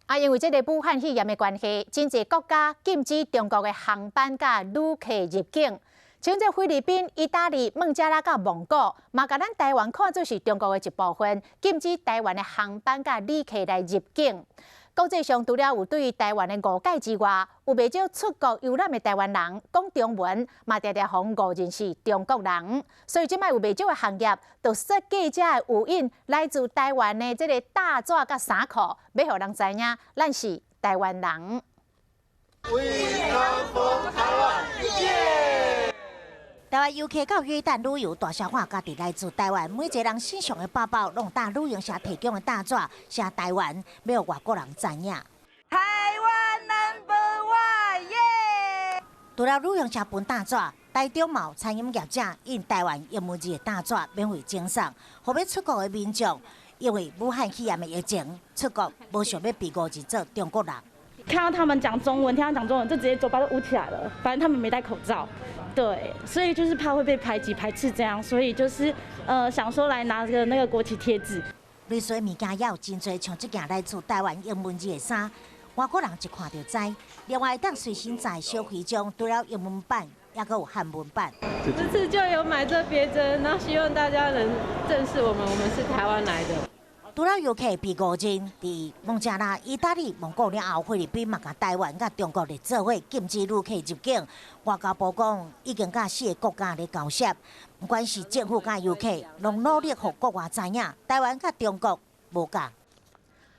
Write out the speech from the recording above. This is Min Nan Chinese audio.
啊，因為這个武漢肺炎的關係，真濟國家禁止中國的航班佮旅客入境。像這菲律賓、意大利、孟加拉佮蒙古，嘛共咱台灣看做是中國的一部分，禁止台灣的航班佮旅客來入境。國際上除了有對台灣的誤解之外，有袂少出國遊覽的台灣人講中文，嘛定定予人誤認是中國人。所以這擺有袂少的行業，就設計這个有印來自台灣的這个大紙佮衫褲，欲予人知影咱是台灣人。 We come from Taiwan，台灣遊客到約旦旅遊大消化，家己來自台灣，每一個人身上的包包攏帶旅行社提供的大紙，寫台灣，欲予外國人知影。台灣 number one 耶！除了旅行社分大紙，台中嘛有餐飲業者印台灣英文字的大紙免費贈送，予欲出國的民眾，因為武漢肺炎的疫情，出國無想欲被誤認做中國人。看到他們講中文，聽到講中文，就直接嘴巴都捂起來了。反正他們沒戴口罩，對，所以就是怕會被排擠排斥這樣，所以就是想說來拿個那個國旗貼紙。類似的物件也有真濟，像這件來自台灣英文字的衫，外國人一看就知。另外，當隨身載小徽章，除了英文版，也閣有漢文版。這次就有買這別針，然後希望大家能正視我們，我們是台灣來的。除了遊客被誤認，佇孟加拉、意大利、蒙古了後，菲律賓嘛共台灣佮中國咧做伙禁止旅客入境。外交部講，已經佮四个國家咧交涉，不管是政府佮遊客，攏努力予國外知影，台灣佮中國無仝。